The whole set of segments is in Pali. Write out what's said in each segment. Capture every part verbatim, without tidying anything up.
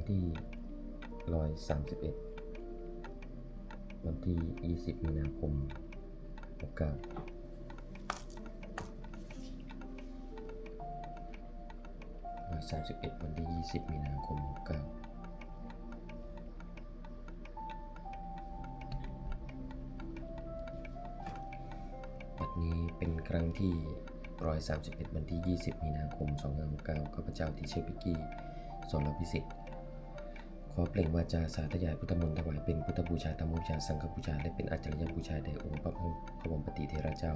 ที่ร้อยสามสิบเอ็ด วันที่ยี่สิบ มีนาคม หกเก้า ร้อยสามสิบเอ็ด วันที่ยี่สิบ มีนาคม หกเก้า บัดนี้เป็นครั้งที่ร้อยสามสิบเอ็ด วันที่ยี่สิบ มีนาคม สองห้าหกเก้า ข้าพเจ้าที่ชื่อพิกกี้ สรพิสิทธิ์ ขอเปล่งวาจาสาธยายพุทธมนต์ถวายเป็นพุทธบูชา ธรรมบูชา สังฆบูชา และเป็นอาจาริยบูชาแด่องค์พระผู้มีพระภาคเถระเจ้า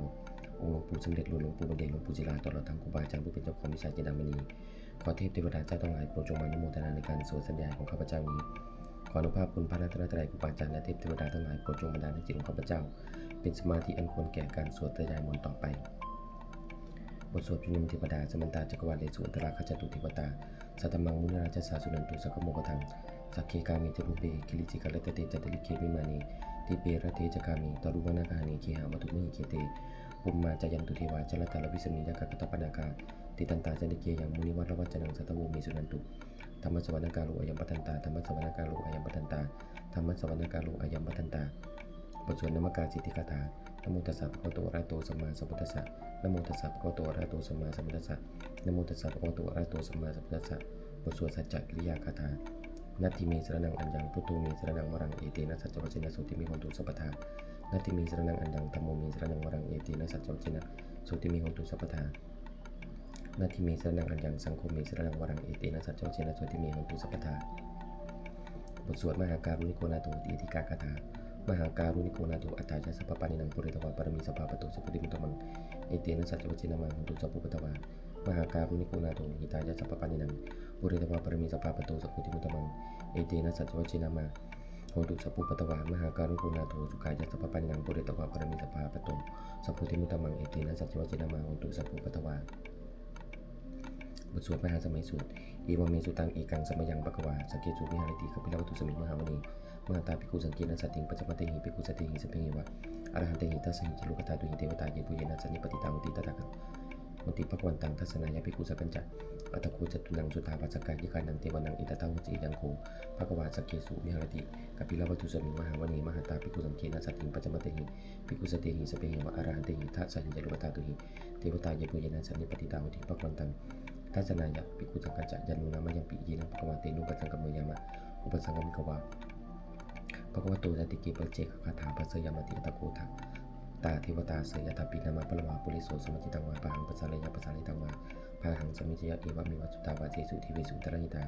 องค์หลวงปู่สมเด็จ หลวงปู่บุญเดช หลวงปู่ศิลา ตลอดทั้งครูบาอาจารย์ผู้เป็นเจ้าของวิชาจินดามณี ขอเทพเทวดาเจ้าทั้งหลายโปรดจงมาอนุโมทนาในการสวดสาธยายของข้าพเจ้านี้ ขออานุภาพคุณพระรัตนตรัย ครูบาอาจารย์และเทพเทวดาทั้งหลายโปรดจงบันดาลให้จิตของข้าพเจ้า เป็นสมาธิอันควรแก่การสวดสาธยายมนต์ต่อไป บทสวดชุมนุมเทวดา Samantā cakkavāḷesu atrāgacchantu devatā, saddhammaṃ munirājassa suṇantu saggamokkhadaṃ. Sagge kāme ca rūpe girisikharataṭe cantalikkhe vimāne, dīpe raṭṭhe ca gāme taruvanagahane gehavatthumhi khette, bhummā cāyantu devā jalathalavisame yakkhagandhabbanāgā, tiṭṭhantā santike yaṃ munivaravacanaṃ sādhavo me suṇantu. Dhammassavanakālo ayambhadantā. Dhammassavanakālo ayambhadantā. Dhammassavanakālo ayambhadantā. บทสวดนมการสิทธิคาถา Namo tassa bhagavato arahato sammāsambuddhassa. Namo tassa bhagavato arahato sammāsambuddhassa. Namo tassa bhagavato arahato sammāsambuddhassa. บทสวดสัจจกิริยาคาถา Natthi me saraṇaṃ aññaṃ, buddho me saraṇaṃ varaṃ, etena saccavajjena sotthi me hotu sabbadā. Natthi me saraṇaṃ aññaṃ, dhammo me saraṇaṃ varaṃ, etena saccavajjena sotthi me hotu sabbadā. Natthi me saraṇaṃ aññaṃ, saṅgho me saraṇaṃ varaṃ, etena saccavajjena sotthi me hotu sabbadā. บทสวดมหาการุณิโกนาโถติอาทิกาคาถา Mahākāruṇiko nātho atthāya sabbapāṇinaṃ, pūretvā pāramī sabbā patto sambodhimuttamaṃ, etena saccavajjena mā hontu sabbupaddavā. Mahākāruṇiko nātho hitāya sabbapāṇinaṃ, pūretvā pāramī sabbā patto sambodhimuttamaṃ, etena saccavajjena mā hontu sabbupaddavā. Mahākāruṇiko nātho sukhāya sabbapāṇinaṃ, pūretvā pāramī sabbā patto sambodhimuttamaṃ, etena saccavajjena mā hontu sabbupaddavā. บทสวดมหาสมัยสูตร Evaṃ me sutaṃ. Ekaṃ samayaṃ bhagavā sakkesu viharati kapilavatthusmiṃ mahāvane mahatā bhikkhusaṅghena saddhiṃ pañcamattehi bhikkhusatehi sabbeheva arahantehi. Dasahi ca lokadhātūhi devatā yebhuyyena sannipatitā honti tathāgataṃ, honti bhagavantaṃ dassanāya bhikkhusaṅghañca. Atha kho catunnaṃ suddhāvāsakāyikānaṃ devānaṃ etadavoca: Evaṃ kho bhagavā sakkesu viharati kapilavatthusmiṃ mahāvane mahatā bhikkhusaṅghena saddhiṃ pañcamattehi bhikkhusatehi sabbeheva arahantehi. Dasahi ca lokadhātūhi devatā yebhuyyena sannipatitā honti bhagavantaṃ dassanāya bhikkhusaṅghañca. Yannūna mayampi yena bhagavā tenupasaṅkameyyāma, upasaṅkamitvā bhagavato santike paccekagāthā bhāseyyāmāti. Atha kho tā devatā seyyathāpi nāma balavā puriso sammiñjitaṃ vā bāhaṃ pasāreyya, pasāritaṃ vā bāhaṃ sammiñjeyya, evameva suddhāvāsesu devesu antarahitā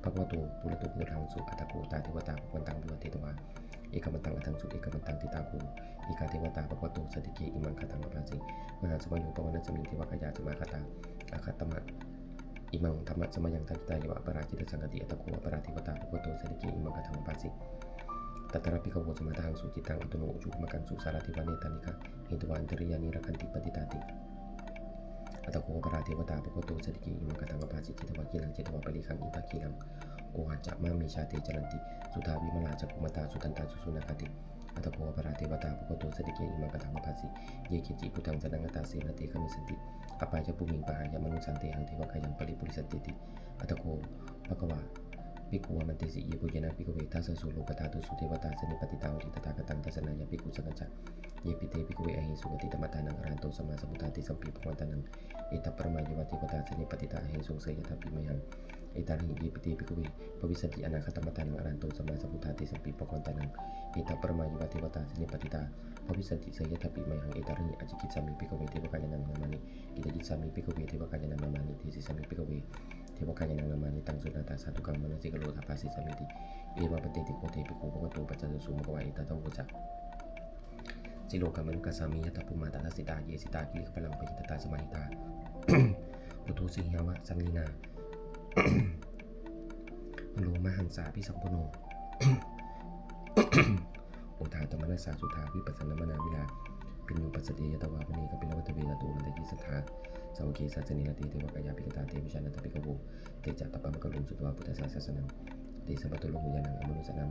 bhagavato purato pāturahaṃsu. Atha kho tā devatā bhagavantaṃ abhivādetvā ekamantaṃ aṭṭhaṃsu. Ekamantaṃ ṭhitā kho ekā devatā bhagavato santike imaṃ gāthaṃ abhāsi: Mahāsamayo pavanasmiṃ, devakāyā samāgatā; āgatamha imaṃ dhammasamayaṃ, dakkhitāyeva aparājitasaṅghanti. Atha kho aparā devatā bhagavato santike imaṃ gāthaṃ abhāsi: Tatra bhikkhavo samādahaṃsu, cittaṃ attano ujukamakaṃsu; sārathīva nettāni gahetvā, indriyāni rakkhanti paṇḍitāti. Atha kho aparā devatā bhagavato santike imaṃ gāthaṃ abhāsi: Chetvā khīlaṃ chetvā palighaṃ, indakhīlaṃ ohaccamanejā, te caranti suddhā vimalā, cakkhumatā sudantā susunāgāti. Atha kho aparā devatā bhagavato santike imaṃ gāthaṃ abhāsi: Ye keci buddhaṃ saraṇaṃ gatāse, na te gamissanti apāyabhūmiṃ; pahāya mānusaṃ dehaṃ, devakāyaṃ paripūressantīti. Atha kho bhagavā bhikkhū āmantesi: Yebhuyyena bhikkhave dasasu lokadhātūsu devatā sannipatitā honti tathāgataṃ dassanāya bhikkhusaṅghañca. Yepi te bhikkhave ahesuṃ atītamaddhānaṃ arahanto sammāsambuddhā, tesampi bhagavantānaṃ etaparamāyeva devatā sannipatitā ahesuṃ, seyyathāpi mayhaṃ etarahi. Yepi te bhikkhave bhavissanti anāgatamaddhānaṃ arahanto sammāsambuddhā, tesampi bhagavantānaṃ etaparamāyeva devatā sannipatitā bhavissanti, seyyathāpi mayhaṃ etarahi. Ācikkhissāmi bhikkhave devakāyānaṃ nāmāni. Kittayissāmi bhikkhave devakāyānaṃ nāmāni. Desissāmi bhikkhave devakāyānaṃ nāmāni. Taṃ suṇātha sādhukaṃ manasikarotha bhāsissāmīti. Evaṃ bhanteti kho te bhikkhū bhagavato paccassosuṃ. Bhagavā etadavoca: Silokamanukassāmi, yattha bhummā tadassitā; ye sitā girigabbharaṃ, pahitattā samāhitā. Puthū sīhāva sallīnā, lomahaṃsābhisambhuno; odātamanasā suddhā, vippasannamanāvilā. Bhiyyo pañcasate ñatvā, vane kāpilavatthave; tato āmantayi satthā, sāvake sāsane rate. Devakāyā abhikkantā, te vijānātha bhikkhavo; te ca ātappamakaruṃ, sutvā buddhassa sāsanaṃ. Tesampāturahu ñāṇaṃ, amanussāna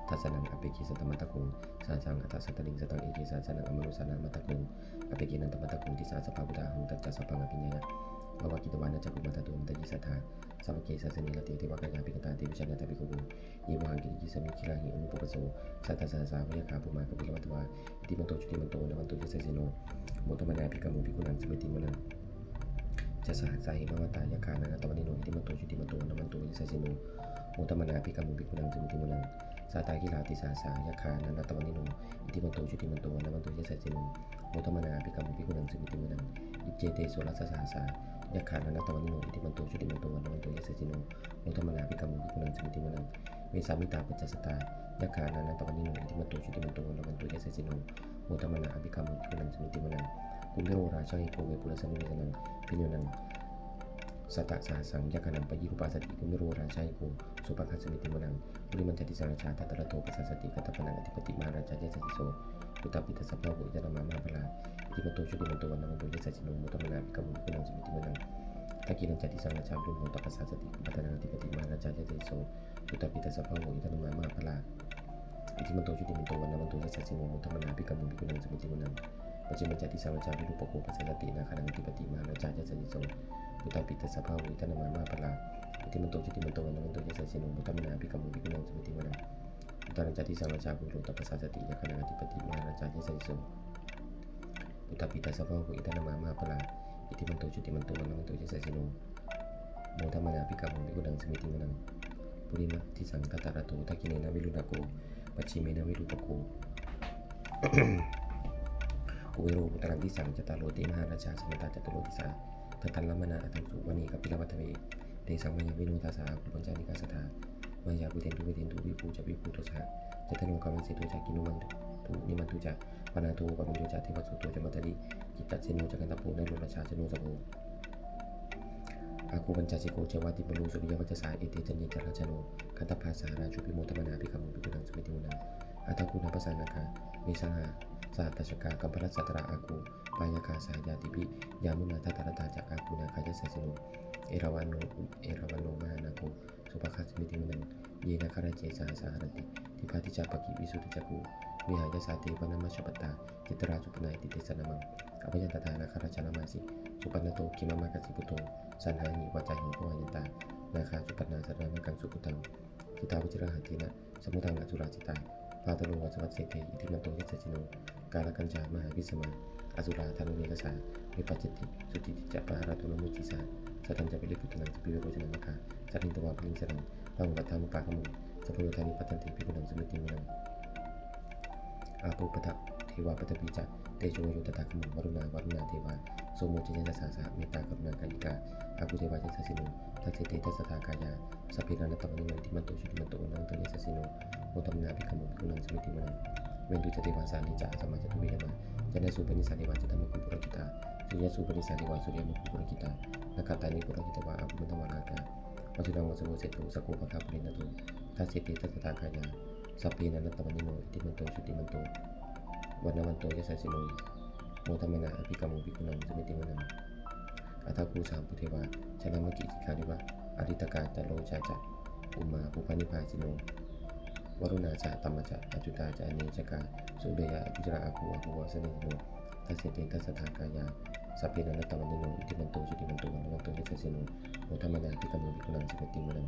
dassanaṃ; appeke satamaddakkhuṃ, sahassaṃ atha sattariṃ. Sataṃ eke sahassānaṃ, amanussānamaddasuṃ; appekenantamaddakkhuṃ, disā sabbā phuṭā ahuṃ. Tañca sabbaṃ abhiññāya, Bhavaggitvāna cakkhumā, tato āmantayi satthā, sāvake sāsane rate. Devakāyā abhikkantā, te vijānātha bhikkhavo, ye vohaṃ kittayissāmi, girāhi anupubbaso. Sattasahassā va yakkhā, bhummā kāpilavatthavā, iddhimanto jutimanto, vaṇṇavanto yasassino, modamānā abhikkāmuṃ, bhikkhūnaṃ samitiṃ vanaṃ. Chasahassā hemavatā, yakkhā nānattavaṇṇino, iddhimanto jutimanto, vaṇṇavanto yasassino, modamānā abhikkāmuṃ, bhikkhūnaṃ samitiṃ vanaṃ. Sātāgirā tisahassā, yakkhā nānattavaṇṇino, iddhimanto jutimanto, vaṇṇavanto yasassino, modamānā abhikkāmuṃ, bhikkhūnaṃ samitiṃ vanaṃ. Iccetesoḷasasahassā, yakkhā nānattavaṇṇino, iddhimanto jutimanto, vaṇṇavanto yasassino, modamānā abhikkāmuṃ, bhikkhūnaṃ samitiṃ vanaṃ. Vessāmittā pañcasatā, yakkhā nānattavaṇṇino, iddhimanto jutimanto, vaṇṇavanto yasassino, modamānā abhikkāmuṃ, bhikkhūnaṃ samitiṃ vanaṃ. Kumbhīro rājagahiko, vepullassa nivesanaṃ, bhiyyo naṃ satasahassaṃ, yakkhānaṃ payirupāsati, kumbhīro rājagahiko, sopāga samitiṃ vanaṃ. Purimañca disaṃ rājā, dhataraṭṭho pasāsati, gandhabbānaṃ ādhipati, mahārājā yasassi so. Puttāpi tassa bahavo, indanāmā mahabbalā, iddhimanto jutimanto, vaṇṇavanto yasassino, modamānā abhikkāmuṃ, bhikkhūnaṃ samitiṃ vanaṃ. Dakkhiṇañca disaṃ rājā, virūḷho tappasāsati, kumbhaṇḍānaṃ ādhipati, mahārājā yasassi so. Puttāpi tassa bahavo, indanāmā mahabbalā, iddhimanto jutimanto, vaṇṇavanto yasassino, modamānā abhikkāmuṃ, bhikkhūnaṃ samitiṃ vanaṃ. Pacchimañca disaṃ rājā, virūpakkho pasāsati, nāgānaṃ ādhipati, mahārājā yasassi so. Puttāpi tassa bahavo, indanāmā mahabbalā, iddhimanto jutimanto, vaṇṇavanto yasassino, modamānā abhikkāmuṃ, bhikkhūnaṃ samitiṃ vanaṃ. Uttarañca disaṃ rājā, kumbhīro tappasāsati, yakkhānaṃ ādhipati, mahārājā yasassi so. Puttāpi tassa bahavo, indanāmā mahabbalā, iddhimanto jutimanto, vaṇṇavanto yasassino, modamānā abhikkāmuṃ, bhikkhūnaṃ samitiṃ vanaṃ. Purimaṃ disaṃ dhataraṭṭho, dakkhiṇena virūḷhako, pacchimena virūpakkho, kuvero uttaraṃ disaṃ. Cattāro te mahārājā, samantā caturo disā, daddallamānā aṭṭhaṃsu, vane kāpilavatthave. Tesaṃ māyāvino dāsā, āgū pañcasikā saṭhā, māyā kuṭeṇḍu veṭeṇḍu, viṭū ca viṭuṭo saha. Candano kāmaseṭṭho ca, kinnughaṇḍu nighaṇḍu ca, panādo opamañño ca, devasūto ca mātali, cittaseno ca gandhabbo, naḷorājā janosabho, āgū pañcasikho ceva, timbarū suriyavacchasā. Ete caññe ca rājāno, gandhabbā saha rājubhi, modamānā abhikkāmuṃ, bhikkhūnaṃ samitiṃ vanaṃ. Athāgū nābhasā nāgā, vesālā sahatacchakā, kambalassatarā āgū, pāyāgā saha ñātibhi. Yāmunā dhataraṭṭhā ca, āgū nāgā yasassino, erāvaṇo, erāvaṇo mahānāgo, sopāga samitiṃ vanaṃ. Ye nāgarāje sahasā haranti, dibbā dijā pakkhi visuddhacakkhū, vehāyasā te vanamajjhapattā, citrā supaṇṇā iti tesa nāmaṃ. Abhayantadā nāgarājānamāsi, supaṇṇato khemamakāsi buddho, saṇhāhi vācāhi pavhayantā, nāgā supaṇṇā saraṇamakaṃsu buddhaṃ. Jitā vajirahatthena, samuddaṃ asurā sitā, bhātaro vāsavassete, iddhimanto yasassino. Kālakañjā mahābhismā, asurā dānaveghasā, vepacitti sucitti ca, pahārādo namucī saha. Satañca baliputtānaṃ, sabbe verocanāmakā, sannayhitvā baliṃ senaṃ, rāhubhaddamupāgamuṃ, sabbe rogā nibbattanti, bhikkhūnaṃ samitiṃ vanaṃ. Āpo paṭhavā devā paṭhavī ca, tejo vāyo tadāgamuṃ, varuṇā vāruṇā devā, somo ca yasasā saha. Mettākaruṇā kāyikā, āgū devā yasassino, dasete dasadhā kāyā, sabbe nānattavaṇṇino, iddhimanto jutimanto, vaṇṇavanto yasassino, modamānā abhikkāmuṃ, bhikkhūnaṃ samitiṃ vanaṃ. Veṇḍū ca devā sahalī ca, asamā ca duve yamā, candassūpanisā devā, candamāgū purakkhitā, suriyassūpanisā devā, suriyamāgū purakkhitā, nakkhattāni purakkhitvā, āgū mandavalāhakā, vasūnaṃ vāsavo seṭṭho, sakkopāga purindado, dasete dasadhā kāyā, sabbe nānattavaṇṇino, iddhimanto jutimanto, vaṇṇavanto yasassino, modamānā abhikkāmuṃ, bhikkhūnaṃ samitiṃ vanaṃ. Athāgū sahabhū devā, jalamaggisikhāriva, ariṭṭhakā ca rojā ca, ummāpupphanibhāsino, varuṇā sahadhammā ca, accutā ca anejakā, sūleyyarucirā āgū, āgū vāsavanesino, dasete dasadhā kāyā, sabbe nānattavaṇṇino, iddhimanto jutimanto, vaṇṇavanto yasassino, modamānā abhikkāmuṃ, bhikkhūnaṃ samitiṃ vanaṃ.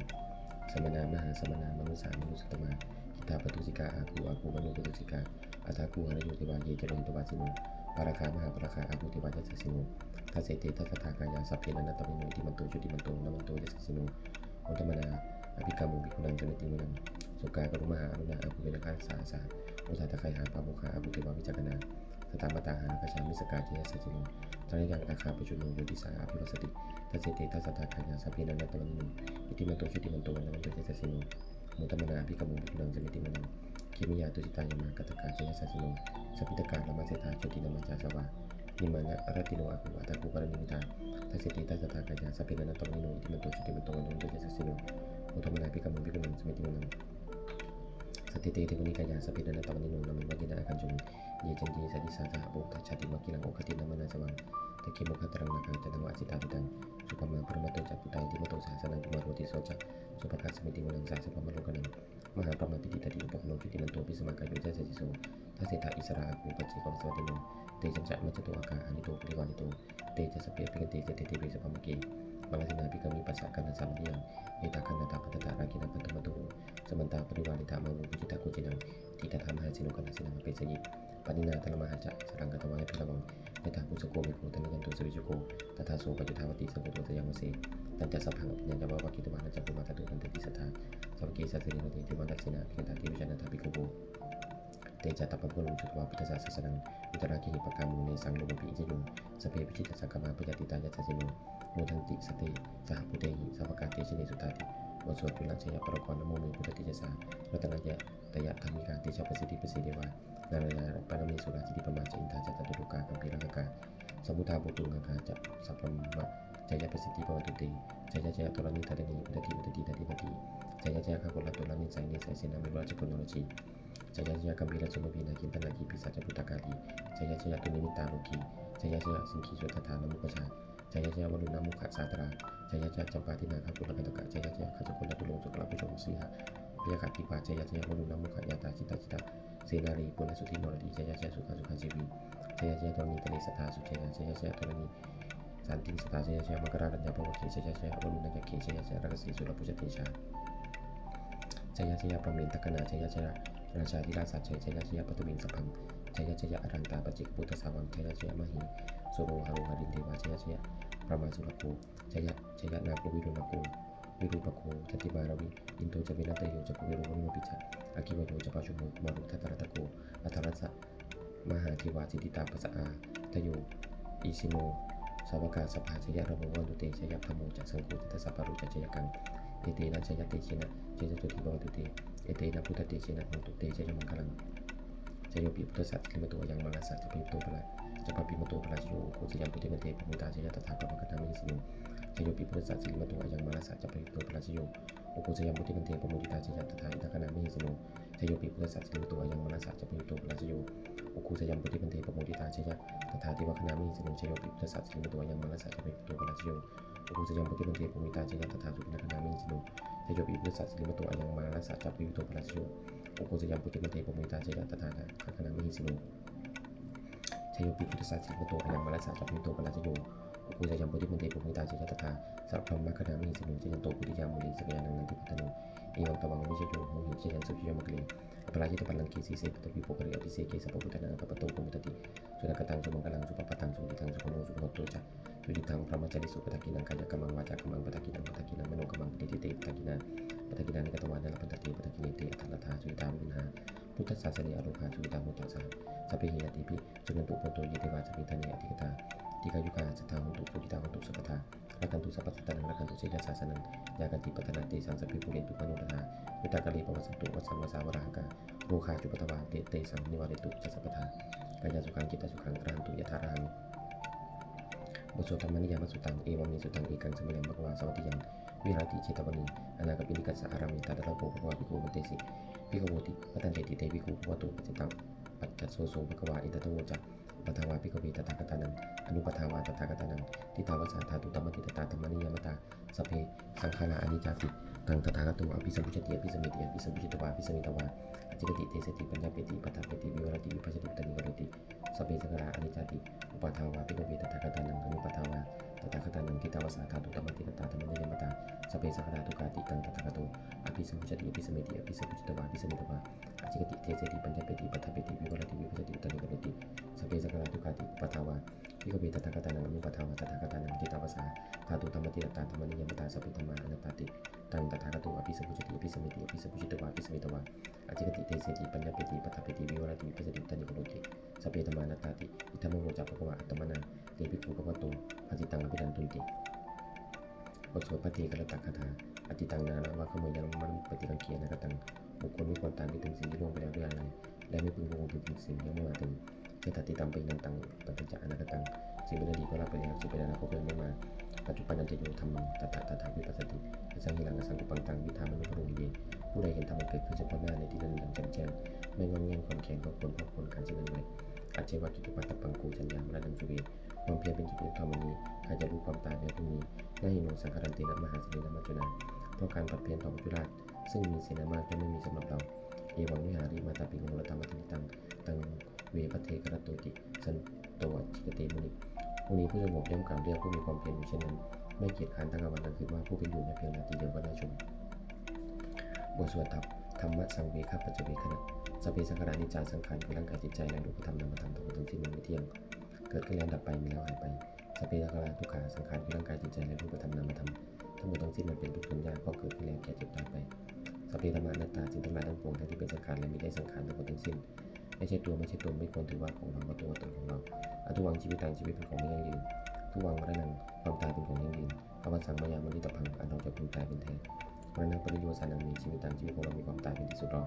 Samānā mahāsamānā, mānusā mānusuttamā, khiḍḍāpadūsikā āgū, āgū manopadūsikā, athāgū harayo devā, ye ca lohitavāsino, pāragā mahāpāragā, āgū devā yasassino, dasete dasadhā kāyā, sabbe nānattavaṇṇino, iddhimanto jutimanto, vaṇṇavanto yasassino, modamānā abhikkāmuṃ, bhikkhūnaṃ samitiṃ vanaṃ. Sukkā karumhā aruṇā, āgū veṇḍukasā saha, odātagayhā pāmokkhā, āgū devā vicakkhaṇā, sadāmattā hāragajā, missakā ca yasassino, thanayaṃ āga pajjunno, yo disā abhivassati, dasete dasadhā kāyā, sabbe nānattavaṇṇino, iddhimanto jutimanto, vaṇṇavanto yasassino, modamānā abhikkāmuṃ, bhikkhūnaṃ samitiṃ vanaṃ. Khemiyā tusitā yāmā, kaṭṭhakā ca yasassino, lambitakā lāmaseṭṭhā, jotināmā ca āsavā, nimmānaratino āgū, athāgū paranimmitā, dasete dasadhā kāyā, sabbe nānattavaṇṇino, iddhimanto jutimanto, vaṇṇavanto yasassino, modamānā abhikkāmuṃ, bhikkhūnaṃ samitiṃ vanaṃ. Saṭṭhete devanikāyā, sabbe nānattavaṇṇino, nāmanvayena āgañchuṃ, ye caññe sadisā saha, pavutthajātimakhilaṃ, oghatiṇṇamanāsavaṃ, dakkhemoghataraṃ nāgaṃ, candaṃva asitātitaṃ, subrahmā paramatto ca, puttā iddhimato saha, sanaṅkumāro tisso ca, sopāga samitiṃ vanaṃ. Sahassabrahmalokānaṃ mahābrahmābhitiṭṭhati, upapanno jutimanto, bhismākāyo yasassi so, dasettha issarā āgū, paccekavasavattino, Tesañca majjhato āgā hārito parivārito. Te ca sabbe abhikkante saddhiṭṭhite sabrahmake. Mārasenā abhikkāmi passa kaṇhassa mandiyaṃ. Etha gaṇhatha bandhatha rāgena bandhamatthu. Samantā parivāretha mā vo muñcittha koci naṃ. Itiha tattha mahāseno kaṇhasenaṃ apesayi. Pāṇinā talamāhacca saraṃ katvāna bheravaṃ. Yathā pāvussako megho thanayanto savijjuko. Tadā so paccudāvatti saṅkuddho asayaṃvase. Tañca sabbaṃ abhiññāya vavakkhitvāna cakkhumā tato āmantayi satthā. Sāvake sāsane rate bhikkhavā mārasenā abhikkantā te vijānātha bhikkhavo. Te ca ātappamakaruṃ sutvā buddhassa sāsanaṃ. Vītarāgehi pakkāmuṃ nesaṃ lomampi iñjayuṃ. Sabbe vijitasaṅgāmā bhayātītā yasassino. Modanti saha bhūtehi sāvakā te janesutāti. บทสวดจุลชัยปกรณ์ Namo me buddhatejasā ratanattayadhammikā tejapasiddhi pasīdevā nārāyaparamesurā siddhibrahmā ca indā ca catulokā gambhīrakkhakā samuddā bhūtuṃ gaṅgā ca sabrahmajayapasiddhi bhavantu te. Jaya jaya dharaṇītalayi udadhi udadhī nadi nadī. Jaya jaya gaganatalanisaya nisaya sena merurājabalanarajī. Jaya jaya gambhīra sombhī nāgī nāgī pisāca bhūtakālī. Jaya jaya dunnimittarogī. Jaya jaya siṅgīsuddhadānamukhajā. Jaya jaya varuṇṇamukhasātrā. Jaya jaya campādināgakulagantaka. Jaya jaya gajjagonnaturaṅga sukarabhujanga sīha byaggha dīpā. Jaya jaya varuṇṇamukhayātrā jita jita senārī puna suddhi naradī. Jaya jaya sukhā sukhā jīvī. Jaya jaya dharaṇītale sadā sujayā. Jaya jaya dharaṇī santin sadā. Jaya jaya maṅkarāj raññabhavagge. Jaya jaya varuṇṇayakkhe. Jaya jaya rakkhase surabhujatejā. Jaya jaya brahmendagaṇā. Jaya jaya rājādhirāja sājjaya. Jaya jaya paṭhaviṃ sabbaṃ. Jaya jaya arahantā paccekabuddhasāvaṃ. Jaya jaya mahesuro haro harindevā. Jaya jaya brahmā surakkho. Jaya jaya nāgo viruḷhako virūpakkho candimā ravi. Indo ca venateyyo ca kuvero varuṇopi ca. Aggi vāyo ca pājuṇho kumāro dhataraṭṭhako. Aṭṭhārasa mahādevā siddhitāpasa-ādayo. Isino sāvakā sabbā jaya rāmo bhavantu te. Jayabbammho ca saṅgho ca dasapālo ca jayakaṃ. Etena jayatejena jayasotthī bhavantu te. Etena buddhatejena bhavantu te jayamaṅgalaṃ. Jayopi buddhassa sirīmato ayaṃ mārassa ca pāpimato parā- ca pāpimato parājayo. Ugghosayaṃ bodhimaṇḍe pamoditā jaya tadā brahmagaṇā mahesino. Jayopi buddhassa sirīmato ayaṃ mārassa ca pāpimato parājayo. Ugghosayaṃ bodhimaṇḍe pamoditā jaya tadā indagaṇā mahesino. Jayopi buddhassa sirīmato ayaṃ mārassa ca pāpimato parājayo. Ugghosayaṃ bodhimaṇḍe pamoditā jaya tadā devagaṇā mahesino. Jayopi buddhassa sirīmato ayaṃ mārassa ca pāpimato parājayo. Ugghosayaṃ bodhimaṇḍe pamoditā jaya tadā supaṇṇagaṇā mahesino. Jayopi buddhassa sirīmato ayaṃ mārassa ca pāpimato parājayo. Ugghosayaṃ bodhimaṇḍe pamoditā jaya tadā nāgagaṇā mahesino. Jayopi buddhassa sirīmato ayaṃ mārassa ca pāpimato parājayo. Ugghosayaṃ bodhimaṇḍe pamoditā jaya tadā sabrahmagaṇā mahesino. Jayanto bodhiyā mūle sakyānaṃ nandivaḍḍhano. Evaṃ tvaṃ vijayo hohi jayassu jayamaṅgale. Aparājitapallaṅke sīse paṭhavipokkhare abhiseke sabbabuddhānaṃ aggappatto pamodati. Sunakkhattaṃ sumaṅgalaṃ supabhātaṃ suhuṭṭhitaṃ sukhaṇo sumuhutto ca suyiṭṭhaṃ brahmacārisu padakkhiṇaṃ kāyakammaṃ vācākammaṃ padakkhiṇaṃ padakkhiṇaṃ manokammaṃ paṇidhī te padakkhiṇā. Padakkhiṇāni katvāna labhantatthe padakkhiṇe. Te atthaladdhā suyiṭṭhā yānā buddhasāsane arohā suyiṭṭhā hotha saha sabbehi ñātibhi. Suṇantu bhonto ye devā asmiṃ ṭhāne adhigatā dīghāyukā sadā hontu sukhitā hontu sabbadā. Rakkhantu sabbasattānaṃ rakkhantu sarirasāsanaṃ. Yā kāci patthanā tesaṃ sabbe pūrentu manorathā. Yuttakāle pavassantu vassaṃ vassā valāhakā. Rogā cupaddavā te tesaṃ nivārentu ca sabbadā. Kāyāsukhaṃ cittisukhaṃ arahantu yathārahaṃ. บทสวด Dhammaniyāmasuttaṃ. Evaṃ me sutaṃ. Ekaṃ samayaṃ bhagavā sāvatthiyaṃ viharati jetavane anāthapiṇḍikassa ārāme. Tatra kho bhagavā bhikkhū āmantesi bhikkhavoti. Bhadanteti te bhikkhū bhagavato bhāsitaṃ. Paccassosuṃ bhagavā etadavoca. Uppādā vā bhikkhave tathāgatānaṃ anuppādā vā tathāgatānaṃ, ṭhitā va sā dhātu dhammaṭṭhitatā dhammaniyāmatā. Sabbe saṅkhārā aniccāti. Taṃ tathāgato abhisambujjhati abhisameti. Abhisambujjhitvā abhisametvā ācikkhati deseti paññapeti paṭṭhapeti vivarati vibhajati uttānīkaroti. Sabbe saṅkhārā aniccāti. Uppādā vā bhikkhave tathāgatānaṃ anuppādā vā tathāgatānaṃ, ṭhitā va sā dhātu dhammaṭṭhitatā dhammaniyāmatā. Sabbe saṅkhārā dukkhāti. Taṃ tathāgato abhisambujjhati abhisameti. Abhisambujjhitvā abhisametvā ācikkhati deseti paññapeti paṭṭhapeti vivarati vibhajati uttānīkaroti. Sabbe saṅkhārā dukkhāti. Uppādā vā bhikkhave tathāgatānaṃ anuppādā vā tathāgatānaṃ, ṭhitā va sā dhātu dhammaṭṭhitatā dhammaniyāmatā. Sabbe dhammā anattāti. Taṃ tathāgato abhisambujjhati abhisameti. Abhisambujjhitvā abhisametvā ācikkhati deseti paññapeti paṭṭhapeti vivarati vibhajati uttānīkaroti. Sabbe dhammā anattāti. Idamavoca bhagavā. Attamanā te bhikkhū bhagavato bhāsitaṃ abhinandunti. บทสวดภัทเทกรัตตคาถา Atītaṃ nānvāgameyya matisaṅkhe anāgataṃ. บุคคลไม่ควรตามคิดถึงสิ่งที่ล่วงไปแล้วด้วยอาลัย และไม่พึงพะวงถึงสิ่งที่ยังไม่มาถึง Yadatītaṃ pahitantaṃ, paccañca anāgataṃ. สิ่งเป็นอดีตก็ละไปแล้ว สิ่งเป็นอนาคตก็ยังไม่มา Paccuppannañca yo dhammaṃ, tattha tattha vipassati, asaṃhiraṃ asaṅkuppaṃ, taṃ viddhā manubrūhaye. ผู้ใดเห็นธรรมอันเกิดขึ้นเฉพาะหน้าในที่นั้นๆ อย่างแจ่มแจ้ง ไม่ง่อนแง่นคลอนแคลน ก็ควรพอกพูนการเช่นนั้นไว้ Ajjeva kiccupādapaṃ, ko jaññā maraṇaṃ suve. ความเพียรเป็นกิจที่ทำวันนี้ ใครจะรู้ความตายแม้พรุ่งนี้ Na hi no saṅgarantena, mahāsenena maccunā. เพราะการผัดเพี้ยนต่อมัจจุราช ซึ่งมีเสนามาก ย่อมไม่มีสำหรับเรา Evaṃ vihārimātāpiṃ, ahorattamatanditaṃ, taṃ ve bhaddekarattoti. สัน โต อัจจิกเต มุนิ มุนีผู้สงบย่อมกล่าวเรียกผู้มีความเพียรอยู่เช่นนั้น ไม่เกียจคร้านทั้งกลางวันกลางคืนว่า ผู้เป็นอยู่แม้เพียงราตรีเดียวก็น่าชม บทสวดทัพ Dhammasaṃvegapaccavekkhaṇa. Sabbe saṅkhārā aniccā. สังขารคือร่างกายจิตใจและรูปธรรมนามธรรมทั้งหมดทั้งสิ้นมันไม่เที่ยง เกิดขึ้นแล้วดับไป มีแล้วหายไป Sabbe saṅkhārā dukkhā. สังขารคือร่างกายจิตใจและรูปธรรมนามธรรมทั้งหมดทั้งสิ้นมันเป็นทุกข์ทนยาก เพราะเกิดขึ้นแล้วแก่เจ็บตายไป Sabbe dhammā anattā. สิ่งทั้งหลายทั้งปวงทั้งที่เป็นสังขารและมิใช่สังขารทั้งหมดทั้งสิ้น ไม่ใช่ตัวไม่ใช่ตน ไม่ควรถือว่าของเราว่าตัวว่าตนของเรา Adhuvaṃ jīvitaṃ. ชีวิตเป็นของไม่ยั่งยืน Dhuvaṃ maraṇaṃ. ความตายเป็นของยั่งยืน Avassaṃ mayā maritabbaṃ. อันเราจะพึงตายเป็นแท้ Maraṇapariyosānaṃ me jīvitaṃ. ชีวิตของเรามีความตายเป็นที่สุดรอง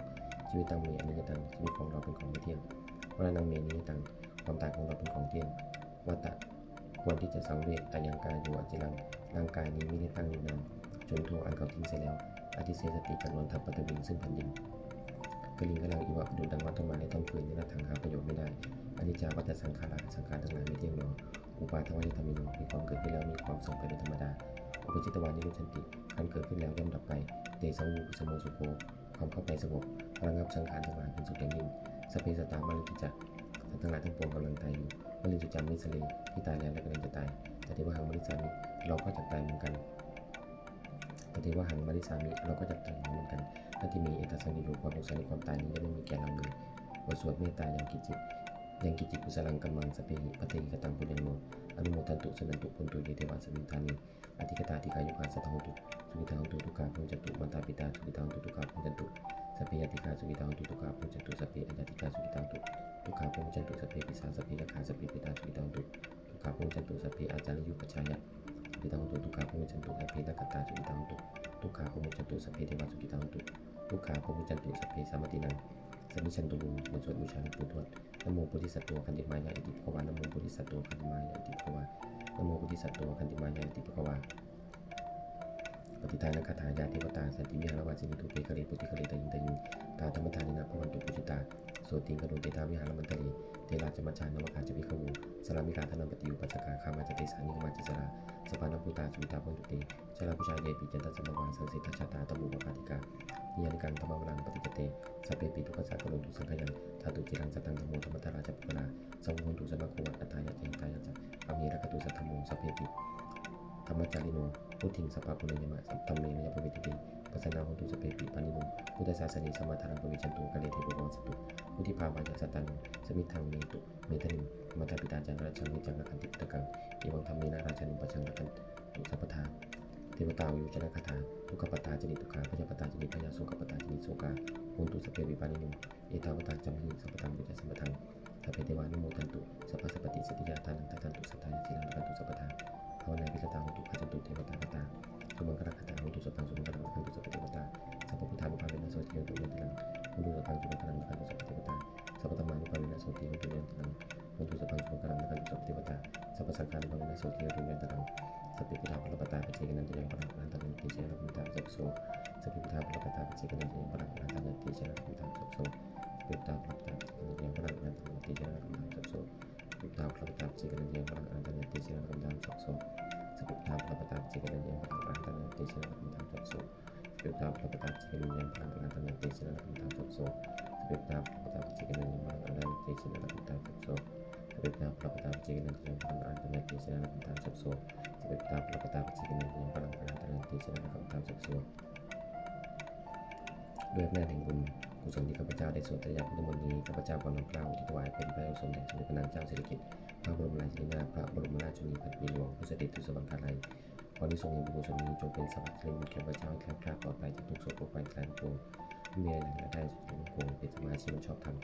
Jīvitaṃ me aniyataṃ. ชีวิตของเราเป็นของไม่เที่ยง Maraṇaṃ me niyataṃ. ความตายของเราเป็นของเที่ยง Vata. ควรที่จะสังเวช Ayaṃ kāyo aciraṃ. ร่างกายนี้มิได้ตั้งอยู่นาน Chuḍḍho. อันเขาทิ้งเสียแล้ว Adhisessati. จักนอนทับ Paṭhaviṃ. ซึ่งแผ่นดิน Kaliṅgaraṃ iva. ประดุจดังว่าท่อนไม้และท่อนฟืน Niratthaṃ. หาประโยชน์ไม่ได้ Aniccā vata saṅkhārā. สังขารทั้งหลายไม่เที่ยงหนอ Uppādavayadhammino. มีความเกิดขึ้นแล้วมีความเสื่อมไปเป็นธรรมดา Uppajjitvā nirujjhanti. ครั้นเกิดขึ้นแล้วย่อมดับไป Tesaṃ vūpasamo sukho. ความเข้าไปสงบระงับสังขารทั้งหลายเป็นสุขอย่างยิ่ง Sabbe sattā maranti ca. สัตว์ทั้งหลายทั้งปวงกำลังตายอยู่ Mariṃsu ca marissare. ที่ตายแล้วและกำลังจะตาย Tathevāhaṃ marissāmi. เราก็จักตายเหมือนกัน Tathevāhaṃ marissāmi. เราก็จักตายเหมือนกัน Natthi me ettha saṃsayuṃ. ความสงสัยในความตายนี้ย่อมไม่มีแก่เราเลย บทสวดเมตตายังกิจจิต Yaṃ kiñci kusalaṃ kammaṃ sabbehi katehi kataṃ puññaṃ no anumodantu suṇantu bhonto ye devā asmiṃ ṭhāne adhigatā dīghāyukā sadā hontu sukhitā hontu dukkhā pamuñcantu. Mātā pitā sukhitā hontu dukkhā pamuñcantu. Sabbe ñātikā sukhitā hontu dukkhā pamuñcantu. Sabbe aññātikā sukhitā hontu dukkhā pamuñcantu. Sabbe pisā sabbe yakkhā sabbe petā sukhitā hontu dukkhā pamuñcantu. Sabbe ācariyupajjhāyā sukhitā hontu dukkhā pamuñcantu. Sabbe nakkhattā sukhitā hontu dukkhā pamuñcantu. Sabbe devā sukhitā hontu dukkhā pamuñcantu. Sabbe sampattīnaṃ samijjhantu. บทสวดบูชาหลวงปู่ทวด Namo bodhisatto āgantimāya iti bhagavā. Namo bodhisatto āgantimāya iti bhagavā. Namo bodhisatto āgantimāya iti bhagavā. Pattidānagāthā. Yā devatā santi vihāravāsinī thūpe ghare bodhighare tahiṃ tahiṃ, tā dhammadānena bhavantu pūjitā sotthiṃ karontedha vihāramaṇḍale. Therā ca majjhā navakā ca bhikkhavo sārāmikā dānapatī upāsakā gāmā ca desā nigamā ca issarā sappāṇabhūtā sukhitā bhavantu te. Jalābujā yepi ca aṇḍasambhavā saṃsedajātā athavopapātikā niyyānikaṃ dhammavaraṃ paṭicca te sabbepi dukkhassa karontu saṅkhayaṃ. Ṭhātu ciraṃ sataṃ dhammo dhammaddharā ca puggalā saṅgho hontu samaggo va atthāya ca hitāya ca. Amhe rakkhatu saddhammo sabbepi dhammacārino vuḍḍhiṃ sampāpuṇeyyāma dhamme ariyappavedite. Pasannā hontu sabbepi pāṇino buddhasāsane sammā dhāraṃ pavecchanto kāle devo pavassatu. Vuḍḍhibhāvāya sattānaṃ samiddhaṃ netu medaniṃ. Mātā pitā ca atrajaṃ niccaṃ rakkhanti puttakaṃ evaṃ dhammena rājāno pajaṃ rakkhantu sabbadā. Devatāuyyojanagāthā. Dukkhappattā ca niddukkhā bhayappattā ca nibbhayā sokappattā ca nissokā hontu sabbepi pāṇino. Ettāvatā ca amhehi sambhataṃ puññasampadaṃ sabbe devānumodantu sabbasampattisiddhiyā. Dānaṃ dadantu saddhāya sīlaṃ rakkhantu sabbadā bhāvanābhiratā hontu gacchantu devatāgatā. Sumaṅgalagāthā. Hotu sabbaṃ sumaṅgalaṃ rakkhantu sabbadevatā sabbabuddhānubhāvena sotthī hontu nirantaraṃ. Hotu sabbaṃ sumaṅgalaṃ rakkhantu sabbadevatā sabbadhammānubhāvena sotthī hontu nirantaraṃ. Hotu sabbaṃ sumaṅgalaṃ rakkhantu sabbadevatā sabbasaṅghānubhāvena sotthī hontu nirantaraṃ. Sabbe buddhā balappattā paccekānañca yaṃ balaṃ arahantānañca tejena rakkhaṃ bandhāmi sabbaso. Sabbe buddhā balappattā paccekānañca yaṃ balaṃ arahantānañca tejena rakkhaṃ bandhāmi sabbaso. Sabbe buddhā balappattā paccekānañca yaṃ balaṃ arahantānañca tejena rakkhaṃ bandhāmi sabbaso. Sabbe buddhā balappattā paccekānañca yaṃ balaṃ arahantānañca tejena rakkhaṃ bandhāmi sabbaso. Sabbe buddhā balappattā paccekānañca yaṃ balaṃ arahantānañca tejena rakkhaṃ bandhāmi sabbaso. Sabbe buddhā balappattā paccekānañca yaṃ balaṃ arahantānañca tejena rakkhaṃ bandhāmi sabbaso. Sabbe buddhā balappattā paccekānañca yaṃ balaṃ arahantānañca tejena rakkhaṃ bandhāmi sabbaso. Sabbe buddhā balappattā paccekānañca yaṃ balaṃ arahantānañca tejena rakkhaṃ bandhāmi sabbaso. Sabbe buddhā balappattā paccekānañca yaṃ balaṃ arahantānañca tejena rakkhaṃ bandhāmi sabbaso. ด้วยอำนาจแห่งบุญกุศลที่ข้าพเจ้าได้สวดสาธยายพุทธมนต์นี้ ข้าพเจ้าขอน้อมเกล้าอุทิศถวายเป็นพระราชกุศลแด่สมเด็จพระนางเจ้าสิริกิติ์ พระบรมราชินีนาถ พระบรมราชชนนีพันปีหลวง ผู้เสด็จสู่สวรรคาลัย ขออานิสงส์แห่งบุญกุศลนี้จงเป็นสวัสดิ์และมงคลแก่ข้าพเจ้าให้แคล้วคลาดปลอดภัยจากทุกข์โศกโรคภัยอันตรายทั้งปวง ไม่มีอะไรหนาได้สุดทั้งปวง เป็นสมาชีพอันชอบธรรม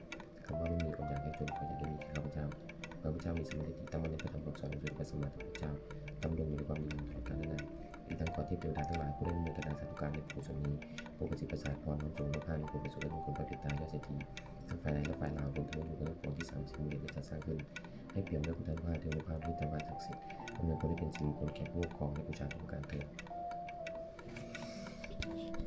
คำว่าไม่มี ความอยากยากจน ความอยากได้มี แก่ข้าพเจ้า ข้าพเจ้ามีสัมมาทิฏฐิตั้งมั่นในพระธรรมคำสอนของสมเด็จพระสัมมาสัมพุทธเจ้า ดำรงอยู่ในความดีตลอดกาลนาน อีกทั้งขอเทพเทวดาทั้งหลายผู้ได้อนุโมทนาสาธุการในบุญกุศลนี้ โปรดประสิทธิ์ประสาทพรน้อมส่งอนุภาพให้ผลประโสดให้มงคลพระปิดตายอดเศรษฐี ทั้งฝ่ายในและฝ่ายลาว รวมทั้งวัตถุมงคลทั้งปวงที่สามสิ่งมูลเหตุได้จัดสร้างขึ้น ให้เปี่ยมด้วยพุทธานุภาพ เทวานุภาพ มิตรภาพศักดิ์สิทธิ์ อำนวยผลให้เป็นสิริมงคลแก่ผู้ครองและบูชาทุกประการเทอญ